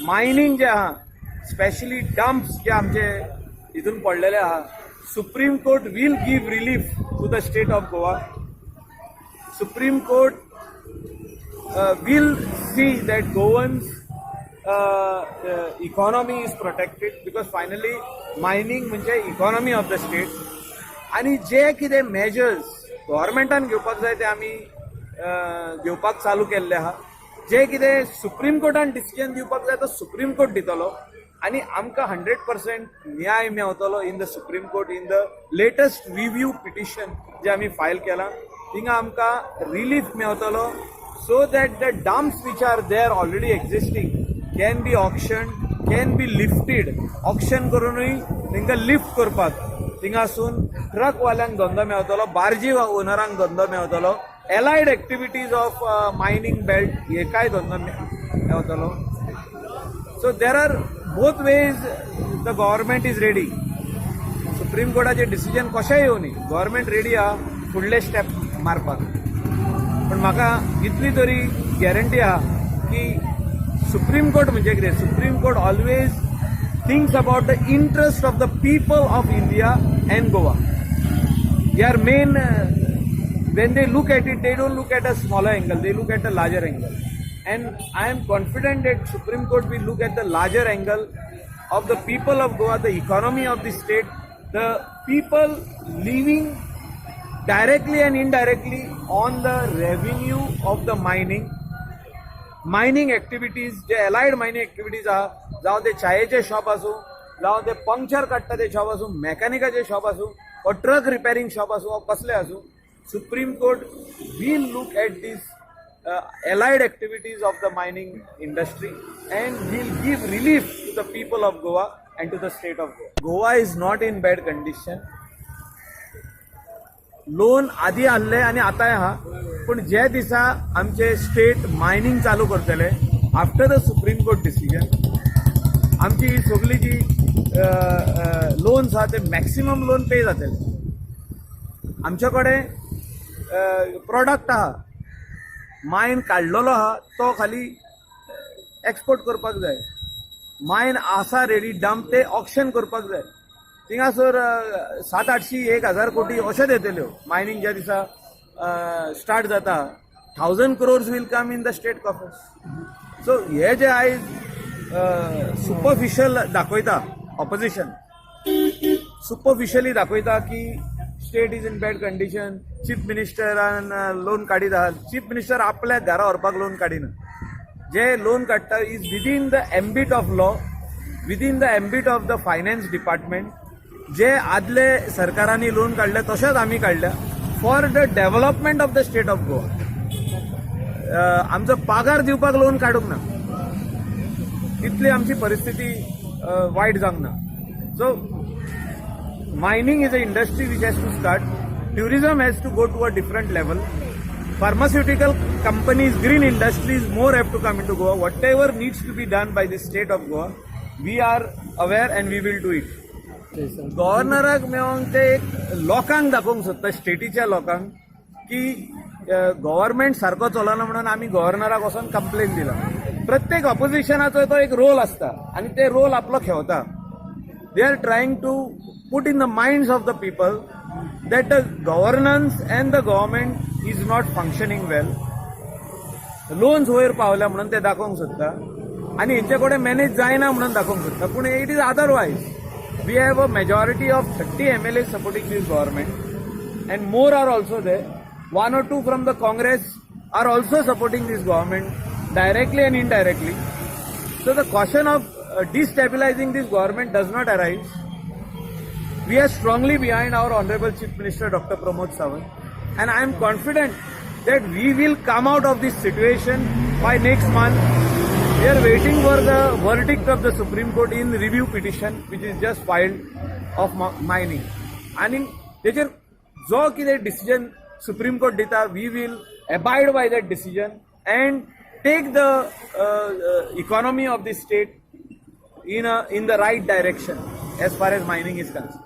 Mining जे आहा, specially dumps जे आमचे हितून पडलेले आहा, Supreme Court will give relief to the state of Goa. Supreme Court will see that Goans economy is protected, because finally mining म्हणजे economy of the state. आणि जे कितें measures गव्हर्मेंटान घेवपाक जाय ते आमी घेवपाक चालू केल्ले आहा. जे कितें सुप्रीम कोर्टान डिसिजन दिवपाक जाय तो सुप्रीम कोर्ट दितलो आनी आमकां 100% न्याय मेवतलो in the Supreme Court. In the latest review petition जे आमी फायल केलां, थिंगा आमकां relief मेवतलो, so that the dumps which are there already existing can be auction, can be lifted. Auction करूनय तांकां लिफ्ट करपाक थिंगासून ट्रकवाल्यांक धंदो मेवतलो, बार्जी ओनरांक धंदो मेवतलो, allied activities of mining belt हेकाय धंदो मेवतलो. So there are both ways. The government is ready. Supreme कोर्टाचे decision कशें येवनी, government ready आहा फुडले step मारपाक. पण म्हाका इतली तरी गॅरंटी आहा की सुप्रीम कोर्ट म्हणजे कितें, Supreme Court always thinks about the interest of the people of India and Goa. They are main, when they look at it, they don't look at a smaller angle, they look at a larger angle. And I am confident that Supreme Court will look at the larger angle of the people of Goa, the economy of the state, the people living directly and indirectly on the revenue of the mining activities. J allied mining activities आहा, जावं ते चायेचे shop आसूं, जावं ते puncture काडटा ते shop आसूं, मॅकॅनिकाचे shop आसूं, वा ट्रक रिपेरींग शॉप आसूं वा कसले आसूं, Supreme Court will look at this allied activities of the mining industry and will give relief to the people of Goa and to the state of Goa. Goa is not in bad condition. Loan आदी आहले आनी आतांय आहा, पूण जे दिसा आमचे state mining चालू करतले after the Supreme Court decision, आमची ही सगळी जी लोन्स आहा ते मॅक्सिमम लोन पे जातले. आमचे कडेन प्रोडक्ट आहा, मायन काडलेलो आहा, तो खाली एक्सपोर्ट करपाक जाय. मायन आसा रेडी डंप, ते ऑक्शन करपाक जाय. थिंगासर सात आठशी, 1000 कोटी अशेच येतल्यो. मायनींग ज्या दिसा स्टार्ट जाता, 1000 crores will come in the state coffers. So हे जे आयज सुपरफिशियल दाखयता ऑपोजिशन, सुपरफिशियली दाखयता की state is in bad condition, chief मिनिस्टरान loan काडीत आहा. चीफ मिनिस्टर आपल्या घरा व्हरपाक लोन काडिना. जे लोन काडटा is within the ambit of law, within the ambit of the finance department. जे आदले सरकारांनी लोन काडले तशेंच आमी काडल्या for the development of the state of Goa. आमचो पागार दिवपाक लोन काडूंक ना, इतली आमची परिस्थिती वायट जावंक ना. So mining is a industry which has to start. Tourism has to go to a different level. Pharmaceutical companies, green industries more have to come into Goa. Whatever needs to be done by the state of Goa, we are aware and we will do it. गव्हर्नराक मेळोन ते एक लोकांक दाखोवंक सोदता, स्टेटीच्या लोकांक, की government सारको चलना म्हणून आमी गव्हर्नराक वचोन कंप्लेन दिला. प्रत्येक ऑपोजिशनाचो तो एक रोल आसता आनी ते रोल आपलो खेळता. They are trying to put in the minds of the people that the governance and the government is not functioning well. Loans वयर पावल्या म्हणून ते दाखोवंक सोदता आनी हेंचे कडेन मॅनेज जायना म्हणून दाखोवंक सोदता, पूण it is otherwise. We have a majority of 30 MLA supporting this government and more are also there. One or two from the Congress are also supporting this government directly and indirectly. So the question of destabilizing this government does not arise. We are strongly behind our Honorable Chief Minister, Dr. Pramod Sawant, and I am confident that we will come out of this situation by next month. We are waiting for the verdict of the Supreme Court in review petition which is just filed of mining. आणि तेचेर जो कितें decision supreme court दिता, we will abide by that decision and take the economy of the state in the right direction as far as mining is concerned.